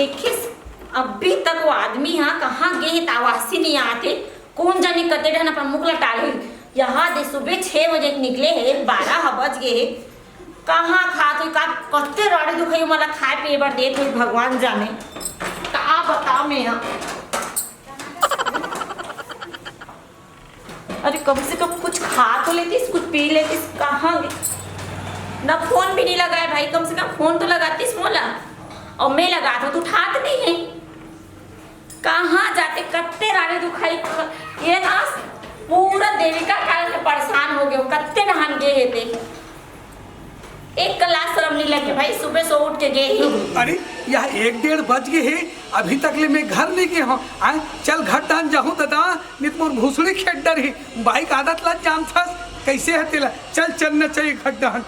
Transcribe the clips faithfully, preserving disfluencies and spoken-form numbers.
देखिस, अभी तक वो आदमी ह कहाँ गे हे, त आवासी नइ आते। कोन जाने कते ठन अपन मुख ल टालही। यहाँ दे सुबह छह बजे के निकले हे, बारह ह बज गे हे। कहाँ खात होही, का कते राड़ी दुखाही, ओमन ला खाए पिए बर देत होही, भगवान जाने। का बताओ मैं ह। अरे, कम से कम कुछ खा तो लेतिस, कुछ पी लेतिस, कहाँ गे? ना फोन भी नहीं लगाए भाई, कम से कम फोन तो लगातिस मोला। अउ मैं लगात हों त उठात नहीं हे। कहाँ जाते, कत्ते राड़ी दुखाही। ये ना, पूरा देविका कारण में परेशान हो गए, कत्ते नहान गे हे ते। एक कला शरम नहीं लगे भाई, सुबह सो उठ के गे ही। अरे, यहाँ एक डेढ़ बज गे हे, अभी तक ले मैं घर नहीं गे हों। आय, चल घर डहन जाहूँ दादा, नहीं त मोर भुसड़ी खेद डरही। बाई के आदत ला जानथस, कैसे हे तेला। चल, चल न, चल घर डहन।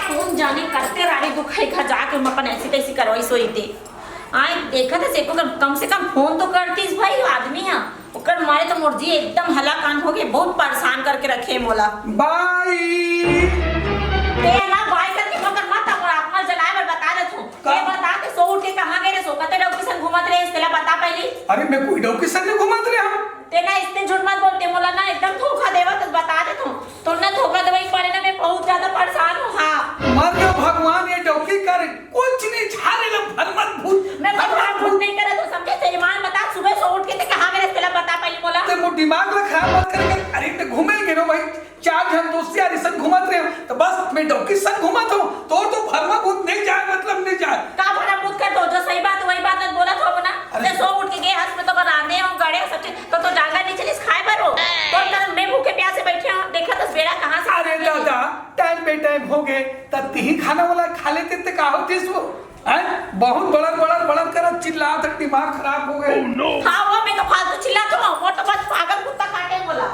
कोन जाने कत्ते राड़ी दुखाही घर जाके हम अपन ऐसी तैसी करवाई सोई ते। आय, देखत हस, एको कम, कम से कम फोन तो करतिस भाई आदमी ह। ओकर मारे तो मोर जी एकदम हलाकान हो गे, बहुत परेशान करके रखे मोला। बाई। ते ना बाई करके मगर मत, अपन आत्मा जलाए बर बता देत हों। का? ये बता के सो उठ के कहाँ गे रहे, सो कते डौकी संग घूमत रहे, तेला बता पहली। अरे, मैं कोई डौकी संग नहीं घूमत रहे हूँ। ते ना इसने झूठ मत बोलते, मोला ना एकदम धोखा देवत हस, बता देत हों। तोर ना धोखा देवई के मारे ना मैं बहुत ज्यादा परेशान हों। हाँ। मर गयो भगवान, ये डौकी कर कुछ नहीं झारे ला, भरमत भूत, मैं भरमत भरमत भूत भूत। नहीं करे, तू समझे? ते ईमान बता, सुबह सो उठ के ते कहाँ गे रहे, तेला बता पहली मोला। ते मोर दिमाग ला खराब मत करे। अरे, ते घूमे गे रहो भाई, चार झन दोस्त यार संग घूमत रहे, तो बस मैं डौकी संग घूमत हों। तोर तो भरमत भूत नहीं जाए, मतलब नहीं जाए। का भरमत भूत कर दो, जो सही बात वही बात बोलत हों ना। अरे। ते सो उठ के गे हस, मैं तो रांधे हों, गड़े हों, सब चीज, तो, तो जांगर नहीं चलिस खाए बर हो। तोर कारण मैं भूखे प्यासे बैठे हों, देखत हस बेरा कहाँ से अरे आ गई। दादा, टाइम पे टाइम हो गे, त तिही खाना वाला खा लेते त का होतिस वो? हैं? बहुत बड़र, बड़र, बड़र करत चिल्लात हे, दिमाग खराब हो गे। हाँ, वो मैं तो फालतू चिल्लात हों, वो तो बस पागल कुत्ता काटे बोला।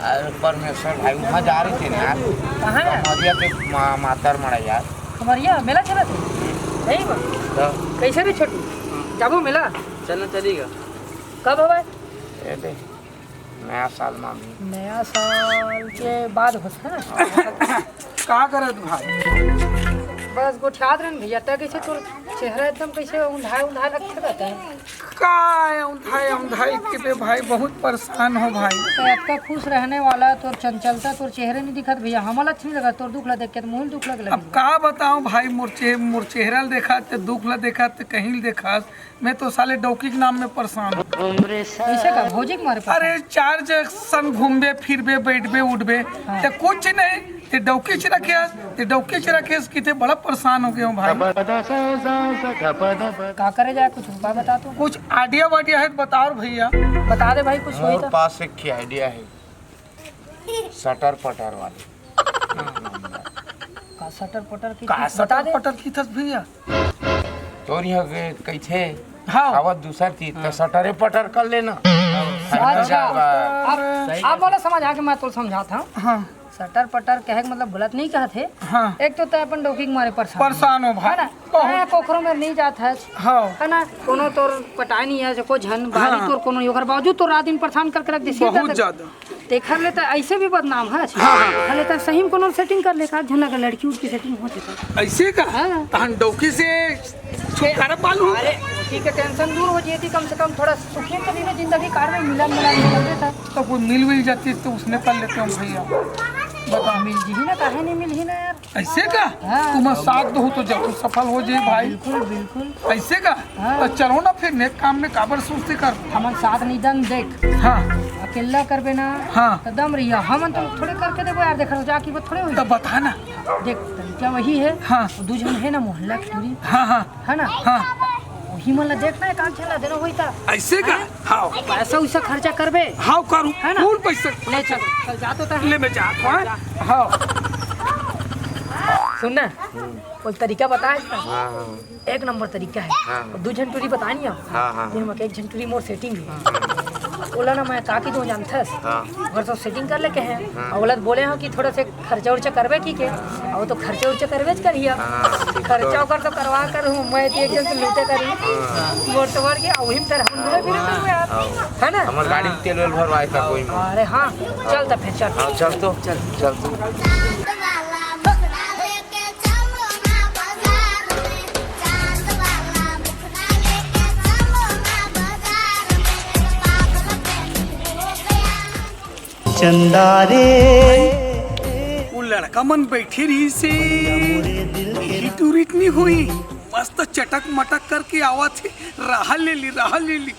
अरे परमेश्वर भाई, वहाँ जा रहे थे ना यार। कहाँ है? कमरिया के मा-, मातर मड़ा यार। कमरिया मेला चला थे? यही बा? तो? कैसे रे छोटू? जाबो मेला? चलना चलेगा। कब हवय? ए दे, नया साल मा भी। नया साल के बाद होथे ना? का करत भाई? बस गोठियात रहन भैया, तै कैसे तोर चेहरा एकदम कैसे उंधाय उंधाय लगथे रहता है? का है उंधाय उंधाय के बे भाई, बहुत परेशान हो भाई। तो अतका खुश रहने वाला, तोर चंचलता, तोर चेहरे नहीं दिखत भैया, हमला अच्छा नहीं लगा, तोर दुख ला देख के तो मोहिल दुख लगे अब लगे। का बताऊं भाई, मोर चेह-, मोर चेहरा ल देखा ते दुख ला देखा ते कहीं ल देखा, मैं तो साले डौकी के नाम में परेशान हूँ। कैसे का भौजी के मारे परेशान? अरे चार जग संग घूमबे, फिरबे, बैठबे, उठबे, हाँ। ते कुछ नहीं, ते डौकी च रखेस, ते डौकी च रखेस, किते बड़ा परेशान हो गए हूँ भाई। का करे जाए, कुछ उपाय बता तू। कुछ आइडिया वाइडिया है तो बताओ भैया। बता दे भाई, कुछ वही मोर तो। पास एक ठे आइडिया है, सटर पटर वाले। का सटर पटर की का चीज बता सटर दे। पटर की थस भैया? तोर यहाँ के कइथे हाँ। आवत दूसर चीज, त हाँ। सटरे पटर कर लेना। अच्छा, जाएगा। अब, अब वाला समझ आके मैं तो समझात हूँ। हाँ। सटर पटर कहे के मतलब गलत नहीं कहत हे। हाँ। एक तो तै अपन डौकी के मारे परेशान परेशान हो भाई। है ना? बहुत। तै कोखरो में नहीं जात है। हाँ। है ना? कोनो तोर पटाई नहीं है, को झन बारी हाँ। तोर कोनो, ओकर बावजूद तोर रात दिन परेशान करके रख दे। बहुत ज्यादा। तेखर ले त ऐसे भी बदनाम है। हाँ, हाँ। हले त सही में कोनो सेटिंग कर ले का, झन लगा लड़की उड़की सेटिंग हो चुका। ऐसे का? हाँ। तहन डौकी से छुटकारा पालू। अरे, डौकी के टेंशन दूर हो जाती, कम से कम थोड़ा सुखी तो दिन जिंदगी काट में मिलन मिलन मिलन रहता। तो कोई मिल मिल जाती तो उसने कर लेते हम भैया। बता। मिल जी ही ना, काहे नहीं मिल ही ना यार। ऐसे का? हाँ। तुम साथ दो तो जरूर सफल हो जाए भाई। बिल्कुल, बिल्कुल। ऐसे का? हाँ। तो चलो ना फिर नेक काम में काबर सोचते कर। हमन साथ नहीं दन देख। हाँ। अकेला करबे ना। हाँ। तो दम रहिया। हमन तो थोड़े करके देबो यार, देख रहो जाके वो थोड़े होई। तो बता ना। देख, तरीका वही है। हाँ। वो दू झन है ना मोहल्ला की टूरी। हाँ, हाँ। है ना? हाँ। वही मन ला देख ना, एक आध झन ला देना होई ता। ऐसे का? हाँ। हाँ। पैसा वैसा खर्चा करबे। हाँ, करूँ। है ना? कौन पैसा? ले चल, चल जा तो ता। ले मैं जात हूँ, हाँ? हाँ। सुन ना। कोई तरीका बताए इसका? हाँ, हाँ। एक नंबर तरीका है। हाँ। और दू झन टूरी बतानी है। हाँ, हाँ। फिर मैं एक झन टूरी मोर सेटिंग है। ओला ना मैं का की दो जानथस? हाँ। ओकर सब सेटिंग कर लेके हैं। हाँ। और ओला तो बोले हो कि थोड़ा से खर्चा उर्चा करबे की के? और वो तो खर्चा उर्चा करबे च करिया। हाँ, ठीक खर्चा तो। ओकर तो करवा कर हूँ, मैं तो एक झन से लूटे करी। हाँ। मोर तो मर गया, वही में तेरा हम घूमे फिरे करबे यार। हाँ। है ना? हमार गाड़ी में तेल वेल भरवाए था कोई में। अरे हाँ, चल तब फिर चल। हाँ, चल तो। चल। चल तो। चंदा रे। वो लड़का मन बैठे रहिस हे, हिट उरिट नहीं होई, मस्त चटक मटक करके आवत हे, राह ले ली, राह ले ली।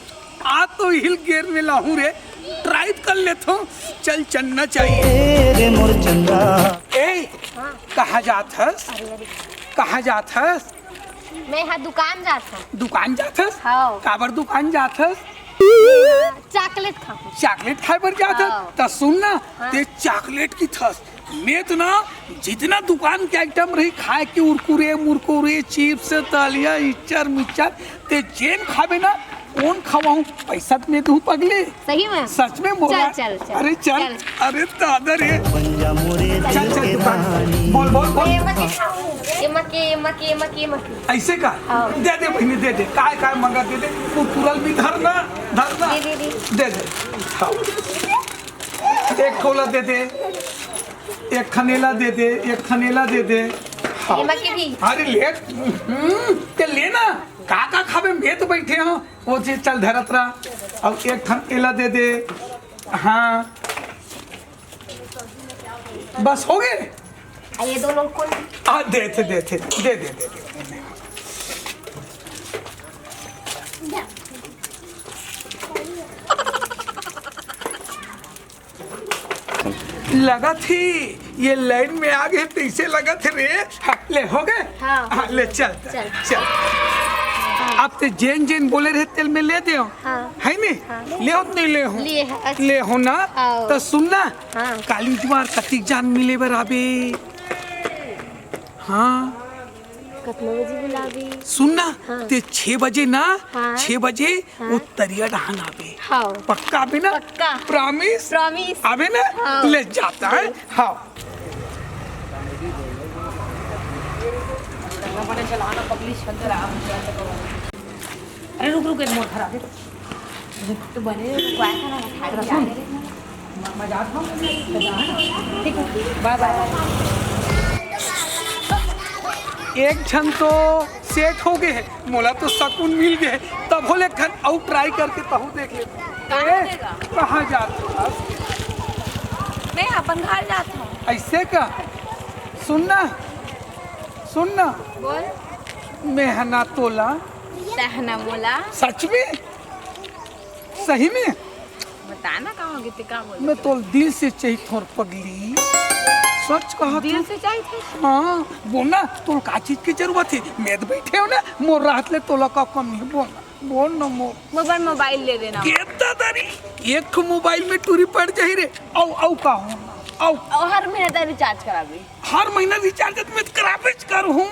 आ तो हिल गेयर में लाहूं रे, ड्राइव कर लेथों, चल चलना चाहिए। रे मोर चंदा। ए, कहाँ जात हस? अरे, अरे। कहाँ जात हस? मैं हा दुकान जात हूँ। दुकान जात हस? हाँ। काबर दुकान जात हस? चॉकलेट खाऊँ। चॉकलेट खाए बर जात हस? हाँ। त सुन ना, हाँ। ते चॉकलेट किथस, मैं तो ना जितना दुकान के आइटम रही खाए के, उरकुरे मुरकुरे, चिप्स, तलिया, इच्चर मिच्चर, ते जेन खाबे ना, कोन खवाऊं, पैसा तो मैं दूं पगली। सही में? सच में बोला। चल, चल, चल। अरे चल। चल। अरे दादा रे। चल, चल, दुकान। बोल, बोल, बोल। ये मत खाऊं। ये मत के, ये मत के, ये मत के, ये मत के। ऐसे का? हाँ। दे दे बहिनी, दे दे। काय, काय मंगा दे दे। वो तुरल भी धरना, धरना। दे, दे, दे। दे दे। हाँ। एक ठोला दे दे। एक खनेला दे दे, एक खनेला दे दे। हाँ। ये मत के भी। अरे ले, हम्म, ते लेना। का, का खाबे? मैं तो बैठे हूँ। वो चीज चल धरत रहा। अब एक ठन एला दे दे। हाँ, बस हो गए। आ, ये दोनों कौन? आ, दे थे, दे थे, दे दे, दे दे। लगत ही ये लाइन में आ गए, तैसे लगत रे। हाँ, ले, हो गए? हाँ। हाँ, ले, चल, चल। चल। अब ते जेन जेन बोले रहे, तेल में ले दे। हाँ। है नहीं? हाँ। ले हो, नहीं ले हो? लिए है, अच्छा। ले हो ना? आओ। तो सुन ना, हाँ। काली जुआर कतिक जान मिले बर आबे? हाँ। कतना बजे बुलाबे? सुन ना, हाँ। ते छह बजे ना, हाँ। छह बजे हाँ। वो तरिया डहान आबे। हाँ। पक्का आबे ना? पक्का। प्रॉमिस? प्रॉमिस। आबे ना? हाँ। ले जाता है। हाँ। अरे रुक, रुक, एक मोर घर आ गए। तो बने रुकवाए था ना, वो खाए तेरा सुन। मैं, मैं जात हूँ। ठीक है, बाय बाय। एक क्षण तो सेट हो गए है, मोला तो सकून मिल गए है, तब हो ले एक क्षण अउ ट्राई करके तहू देख ले। कहाँ ए, देगा? कहाँ जात हो? मैं अपन घर जात हूँ। ऐसे का? सुन ना, सुन ना। बोल। मैं हना तोला। तहना मोला। सच में? सही में? बता ना, का हो गए ते, का बोले? मैं तोल दिल से चाहिए थोर पगली। सच कहा दिल तू? से चाहिए थे? हाँ, बोल ना, तोल का चीज की जरूरत है? मैं तो बैठे हो ना, मोर राहत ले तोला का कमी है, बोल ना, बोल ना मोर। मोबाइल, मोबाइल ले देना। केता तारी, एक ठो मोबाइल में टूरी पड़ जाही रे। औ, औ का हो? औ। औ हर महीना ता रिचार्ज कराबे। हर महीना रिचार्ज तो मैं कराबेच कर हूँ।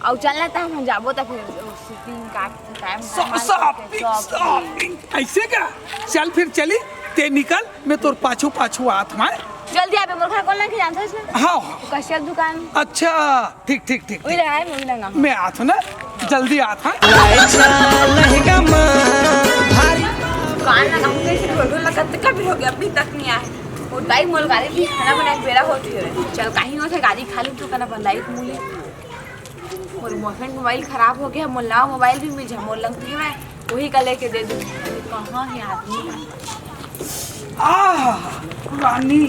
अउ चलना त हम जाबो त फिर शॉपिंग का टाइम स-, शॉपिंग, शॉपिंग। शॉपिंग। ऐसे का? चल फिर चली, ते निकल, मैं तोर पाछू पाछू आत हूँ। जल्दी आबे, मोर घर कोन लंग के जानत हस ना? हाँ, हाँ। कश्यप दुकान। अच्छा, ठीक, ठीक, ठीक, वही ठीक। लगा है, वही लगा। मैं आत हूँ ना, जल्दी आत हूँ। दुकान लगा, हमको ऐसे ढोल ढोल लगा, कब हो गया, अभी तक नहीं आया। वो दाई मोल गाड़ी भी खाना बनाए के बेरा होती है। चल, कहीं होते गाड़ी खा लूँ, तू कहना बनाई मुली। मोर बॉयफ्रेंड मोबाइल खराब हो गया, मोर नवा मोबाइल भी मिल जा, मोर लंग तो है, वही का लेके दे दूँ। कहाँ है आदमी? आह, रानी।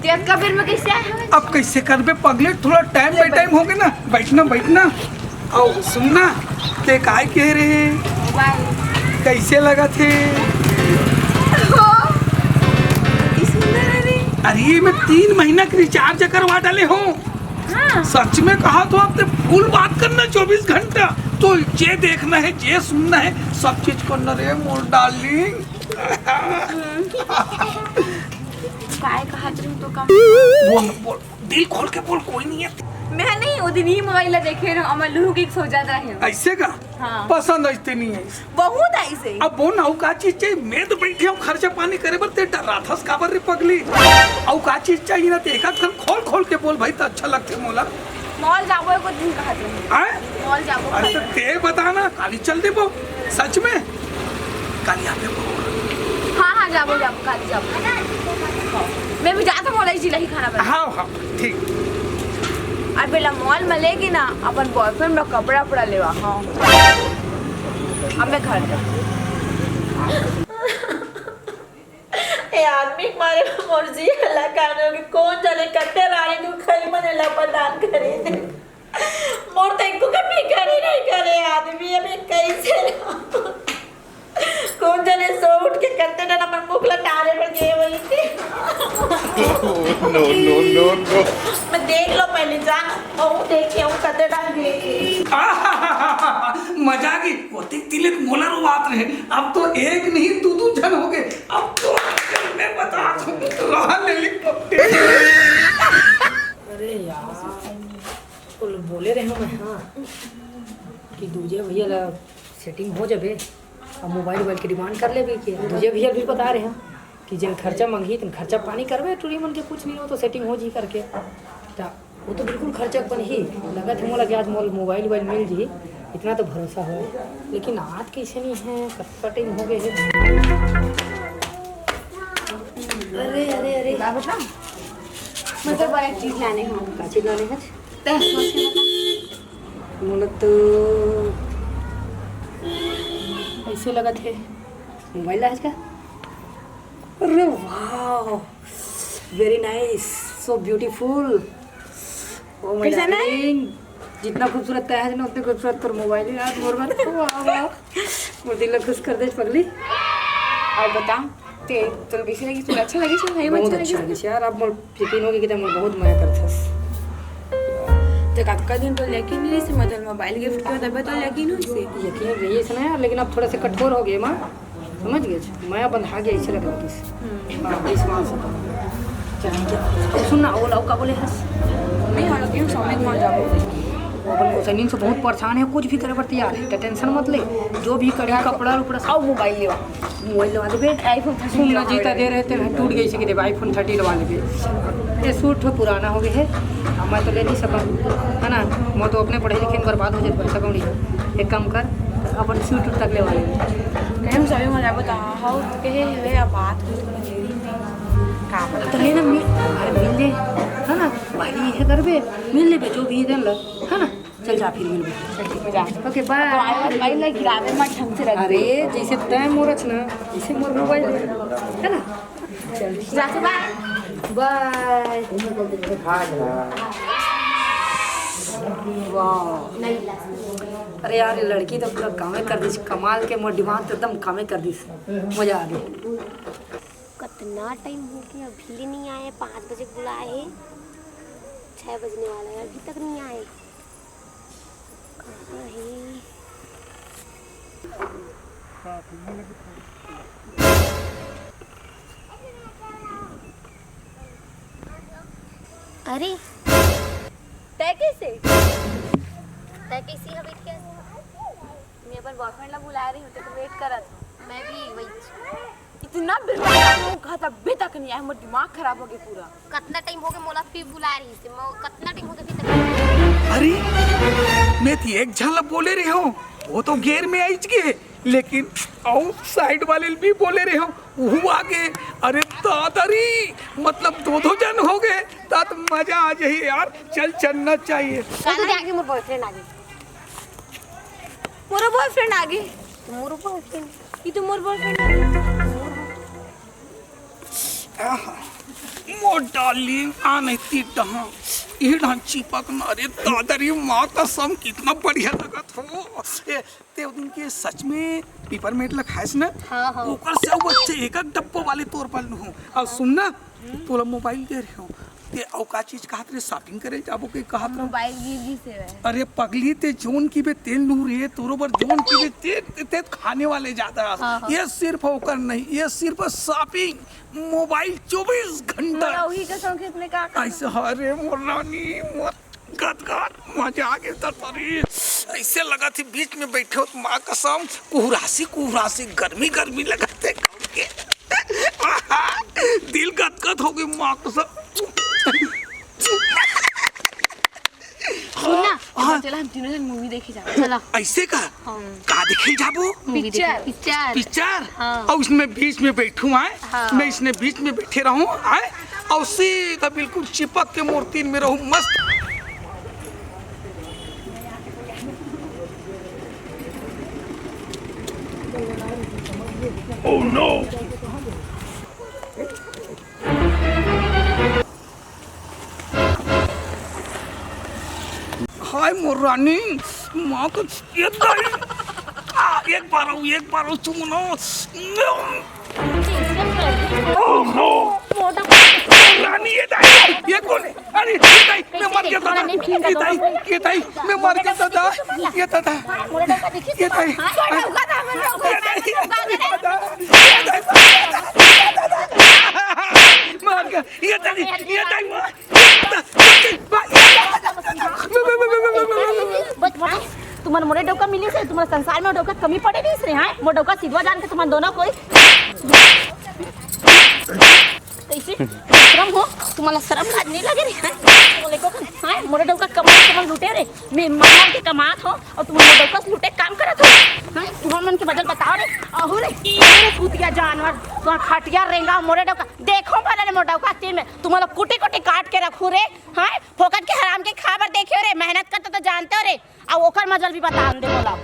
ते अतका बेर में कैसे आए हवे? अब कैसे करबे पगले, थोड़ा टाइम पे टाइम हो गए ना, बैठना, बैठना। अउ सुनना, ते काय कह रहे? मोबाइल। कैसे लगा थे? ओ, अति सुंदर है रे। अरे, मैं तीन महीना के रिचार्ज करवा डाले हूँ। हाँ। सच में कहा तो आपने फुल बात करना चौबीस घंटा। तो जे देखना है, जे सुनना है, सब चीज करना रे मोर डार्लिंग। काय कहा तुम तो कम? बोल, बोल, दिल खोल के बोल, कोई नहीं है। मैं नहीं, वो दिन ही मोबाइल ला देखे रहो, अमर लुहू के एक सौ ज्यादा है। ऐसे का? हाँ। पसंद ऐसे नहीं है। बहुत ऐसे। अब बोल ना, अउ का चीज चाहिए? मैं तो बैठे हूँ खर्चा पानी करे बर, ते डराथस काबर रे पगली? अउ का चीज चाहिए ना, ते एक आध खोल खोल के बोल भाई, तो अच्छा लगते मोला। मॉल जाबो एको दिन कहत रहे। आय? मॉल जाबो अरे तो कहत रहे। ते बता ना, काली चल देबो। सच में? काली आबे। हाँ, हाँ, जाबो, जाबो, काली जाबो। हाँ। मैं भी जात हूँ, मोला इसी लही खाना बना। हाँ, हाँ, ठीक। अब बेला मॉल में लेगी ना, अपन बॉयफ्रेंड में कपड़ा, कपड़ा लेवा, हाँ। अब मैं घर जाऊँ। ए आदमी के मारे मोर जिया ला कानो के कोन जाने कते रानी दुखई मने ला प्रदान करे दे। मोर तो एको के फिकर ही नहीं करे आदमी, अबे कैसे रहो? कोन जाने सो उठ के कते डन अपन मुख ला टारे पर गए वही थी। No, no, no, no। मैं देख लो पहले जान, और देख के हम कते डन गए। मजा आ गई। ओतिक तिलिक मोला रोवात रहे, अब तो एक नहीं दू दू झन हो गए। अब तो मैं बता दूं, रहा ले। अरे यार, तो बोले रहे हूँ मैं, हाँ, कि दूजे भैया ला सेटिंग हो जाबे, अब मोबाइल वोबाइल के डिमांड कर लेबे। कि दूजे भैया भी बता रहे हैं कि जिन खर्चा मंगी तेन खर्चा पानी करबे, टूरी मन के कुछ नहीं हो तो सेटिंग हो जी करके। त वो तो बिल्कुल खर्चा अपन ही लगत है मोला कि आज मोल मोबाइल वोबाइल मिल जी, इतना तो भरोसा हो। लेकिन आज कैसे नहीं है, कतका टाइम हो गए है। अरे अरे अरे, का बता? मतलब बड़ा एक चीज लाने हो। का चीज लाने है? तय सोच के बता। मोला तो ऐसे लगत है मोबाइल आज का। अरे वाह, very nice, so beautiful। Oh my darling, जितना खूबसूरत तय है ना, उतने खूबसूरत तोर मोबाइल है यार, मोर बात। वाह, वाह। मोर दिल ला खुश कर दे पगली। और बता, ते तोर कैसे लगी? तोर अच्छा लगी? सही में बहुत अच्छा अच्छा लगी? लगी यार, आप मोर यकीन होगे कि ते मोर बहुत मया करथस। ते कतका दिन तो यकीन नहीं से, मतलब मोबाइल गिफ्ट किया तबे तो यकीन हो से। यकीन रही है ना यार, लेकिन अब थोड़ा सा कठोर हो गए माँ। समझ गए? मैं अपन हागे ऐसे लगा दिस। हाँ, विश्वास होता। चल, चल। सुन ना, वो लाओ, का बोले हस? नहीं, हालत नहीं, स्वामी कुमार जाओ। वो अपन गोसाइनिन से बहुत परेशान है, कुछ भी करे बर तैयार है, तो टेंशन मत ले। जो भी कड़ी, कपड़ा उपड़ा, सब मोबाइल लेवा, मोबाइल लेवा देबे। iPhone thirteen सुन ना, लेवा जीता दे रहे थे, टूट गई से कि देबे, iPhone thirteen लेवा लेबे। ये सूट हो पुराना हो गया है, अब मैं तो ले नहीं सकूँ, है ना? मैं तो अपने पढ़े लिखे में बर्बाद हो जाते पैसा कौड़ी। एक काम कर, अपन सूट उट तक लेवा लेबे। हम सभी मजा बता। हाँ, तो कहे, "हे, अब बात कुछ कर ले।" का पता? तो ले ना, मिल, अरे मिल ले, है ना? भाई, ये करबे, मिल लेबे, जो भी देन ला, है ना? चल जा, फिर मिलबे। चल, ठीक है, जा। OK, bye। तो आई, आई ना गिरावे मत ढंग से रख। अरे, जैसे तय मोर रचना, जैसे मोर मोबाइल, है ना? चल, ठीक। जा, bye। Bye। वाह। अरे यार, ये लड़की तो पूरा कामे कर दिस, कमाल के, मोर दिमाग तो एकदम कामे कर दिस, मजा आ गया। कतना टाइम हो गया, अभी ले नहीं आए। पाँच बजे के बुलाए हे, छः बजने वाला है, अभी तक नहीं आए। कहाँ है? अरे, तय कैसे? तय कैसे हवे क्या? मैं अपन बॉयफ्रेंड ला बुला रही हूँ, तो वेट करत हूँ। मैं भी वही। इतना बेकार लोग कहता अभी तक नहीं आया, मोर दिमाग खराब हो गया पूरा। कतना टाइम हो गया मोला फिर बुला रही से, मैं कतना टाइम हो गया फिर तक। अरे, मैं तो एक झन ला बोले रहे हूँ, वो तो गेर में आइच गे, लेकिन आउटसाइड वाले भी बोले रहे हूँ, वो आ गए। अरे दादा रे, मतलब दो दो जन हो गए, तात मजा आ जाए यार। चल, चलना चाहिए। वो तो जाके मोर बॉयफ्रेंड आ गए। मोरो बॉयफ्रेंड आगे। मोरो बॉयफ्रेंड। ये तो मोर बॉयफ्रेंड आगे। आहा, मोर डार्लिंग, आ नहीं ती डहा। ये डहा चिपक ना रे दादा रे, माँ कसम कितना बढ़िया लगत हो। ए, ते वो दिन के सच में पिपरमेंट ला खाइस ना? हाँ, हाँ। ओकर से वो बच्चे एक एक डब्बा वाले तोर पाल हूँ। अब सुन ना, तोला मोबाइल दे रहे हो, ते अउ का चीज कहत रे, शॉपिंग करे जाबो के कहत रहे। मोबाइल गिर गिस हे। अरे पगली, ते जोन की बे तेल नू रे, तोरो बर जोन की बे ते, ते, ते खाने वाले ज्यादा। हाँ, हाँ। ये सिर्फ ओकर नहीं, ये सिर्फ शॉपिंग, मोबाइल चौबीस घंटा। मोला वही का शौक है, इसमें का करना? ऐसे, अरे मोर रानी, मोर गदगद मजा आ गया था तोरी। ऐसे लगा थी बीच में बैठे हो, माँ कसम, कुहरासी, कुहरासी, गर्मी, गर्मी लगा थे। दिल गदगद हो गई, माँ कसम। सुन ना, हाँ। चला हम तीनों जन मूवी देखे जाओ, चला। ऐसे का? हाँ। का देखे जाबो? मूवी देखे। पिक्चर। पिक्चर। पिक्चर? हाँ। और उसमें बीच में बैठू आए, हाँ। मैं इसने बीच में बैठे रहूं आए, और सीधा बिल्कुल चिपक के मोर तीन में रहूं, मस्त। Oh no! हाय मोर रानी, माँ के ये दाई। आ, एक बार आऊ, एक बार आऊ, तुम ना। Oh no! रानी, ये दाई, ये कौन है? अरे, ये दाई, मैं मर गया दादा। ये दाई, ये दाई, मैं मर गया दादा। ये दादा, ये दाई, ये दाई, ये दाई, ये दाई, मर गया। ये दाई, ये दाई, मर। बच, बच, तुम्हारे मोरे डौका मिली से, तुम्हारे संसार में डौका कमी पड़े नहीं से, हाँ? मोर डौका सिधवा जान के तुम्हारे दोनों कोई कैसे शर्म हो, तुम्हारा शर्म लाज नहीं लगे रे, हाँ? बोले को, हाँ? मोरे डौका कमाई कमाई लूटे रे, मैं मार मार के कमात हो और तुम मोर डौका से लूटे काम करत हो, हाँ? तुम्हारे मन के बदल बताओ रे, अहो रे, अहो रे कुतिया जानवर, तुम्हारा खटिया रेंगा मोरे डौका, देखो भला रे मोर डौका तीन में, तुम्हारा कुटी कुटी काट के रखू रे, हाँ? फोकट के हराम के खा बर देखे हो रे, मेहनत करते तो जानते हो रे, अब ओकर मजल भी बता दे बोला।